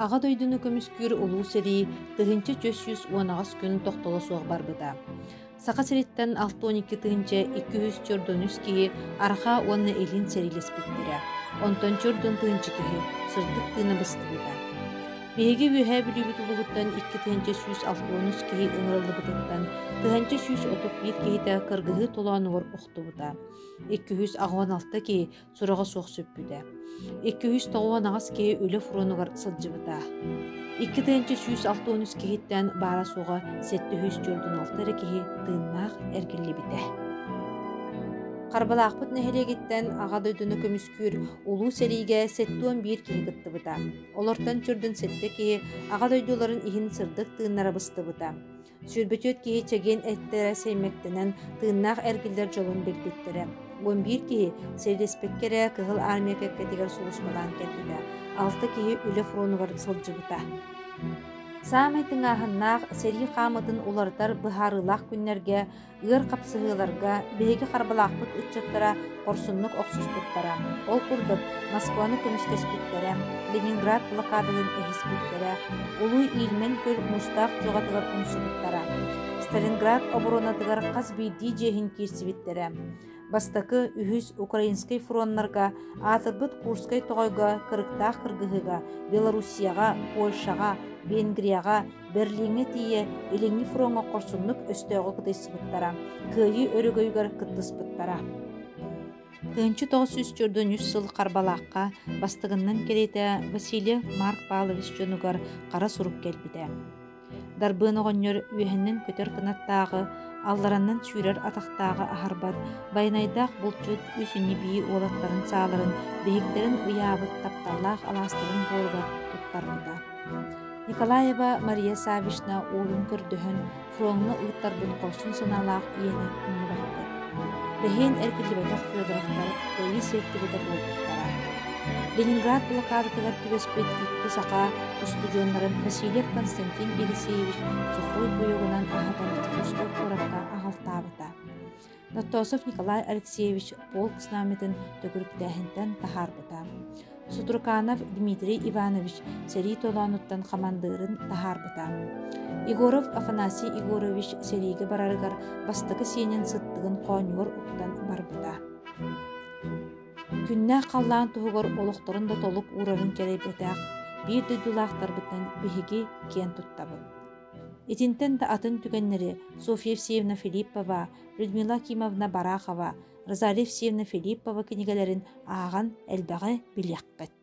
Аҕа дойдуну көмүскүүр Улуу сэрии 1418 күн тохтоло суох барбыта. Саха сириттэн 62 243 киһи арҕаа уонна илин сэриилэспиттэрэ, онтон чордон тыһыынча киһи сырдык тыына быстыбыта. Биһиги Үөһээ Бүлүүбүт улууһуттан 2163 киһи ыҥырыллыбытыттан 1131 киһитэ кыргыһыы толоонугар охтубута. 286 киһи сураҕа суох сүппүтэ. 298 киһи үлэ фронугар сылдьыбыта. 2163 киһиттэн баара-суоҕа 746 эрэ киһи тыыннаах эргиллибитэ. Харбалаахпыт нэһилиэгиттэн Аҕа дойдуну көмүскүүр Улуу сэриигэ 71 киһи кыттыбыта. Олортон чөрдүн сэттэ киһи Аҕа дойдуларын иһин сырдык тыыннара быстыбыта. Сүүрбүтүөт киһи чэгиэн эттэрэ сэймэктэнэн, тыыннаах эргиллэр дьолун билбиттэрэ. 11 киһи сэриилэспэккэ эрэ Кыһыл Армия кэккэтигэр сулууспалаан кэлбитэ. Алта киһи үлэ фронугар сылдьыбыта. Саамай тыҥааһыннаах сэрии хаамытын уларытар быһаарыылаах күннэргэ Ыар хапсыһыыларга биһиги Харбалаахпыт ыччаттара хорсуннук охсуспуттара. Ол курдук, Москваны көмүскэспиттэрэ, Ленинград блокадатын эһиспиттэрэ, Улуу Ильмень күөл муустаах дьуоҕатыгар умсубуттара. Сталинград оборонатыгар хас биирдии дьиэһин киирсибиттэрэ. Бастакы, үһүс Украинскай фроннарга, аатырбыт Курскай тоҕойго кырыктаах кыргыһыыга, Белоруссияҕа, Польшаҕа, Венгрияҕа, Берлиҥҥэ тиийэ Илиҥҥи фроҥҥа хорсуннук өстөөҕү кытыйсыбыттара, Кыайыы өрөгөйүгэр кыттыспыттара. 1943 сыл Харбалаахха бастыгыннан кэриэтэ Васильев Марк Павлович дьонугар хара сурук кэлбитэ. Дарбыан оҕонньор үөһэннэн көтөр кынаттааҕы, аллараннан сүүрэр атахтааҕы аһарбат, байанайдаах булчут үс ини-бии уолаттарын сааларын, биһиктэрин ыйаабыт тапталлаах алаастарын буоругар туттарбыта. Николаева Мария Саввична уолун көрдөһөн, фроҥҥа ыыттарбыт хорсун санаалаах ийэни умнубаппыт. Бэһиэн эргиллибэтэх Федоровтар кыайыы сиэртибэтэ буолбуттара. Ленинград блокадатыгар түбэспит икки саха устудьуоннарын Васильев Константин Елисеевич сухой буйугунан аһатан Дьокуускай куоракка аҕалтаабыта. Ноттосов Николай Алексеевич полк знамятын төгүрүктээһинтэн таһаарбыта. Сутуруканов Дмитрий Иванович сэрии толоонуттан хамандыырын таһаарбыта. Егоров Афанасий Егорович сэриигэ барарыгар бастакы сиэнин сыттыгын хоонньугар уктан барбыта. Күннээх халлаан туһугар олохторун да толук уурарын кэрэйбэтэх биир дойдулаахтарбытынан биһиги киэн туттабыт. Итинтэн да атын түгэннэри Софья Евсеевна Филиппова, Людмила Акимовна Барахова, Розалия Евсеевна Филиппова кинигэлэрин ааҕан элбэҕи билиэххит.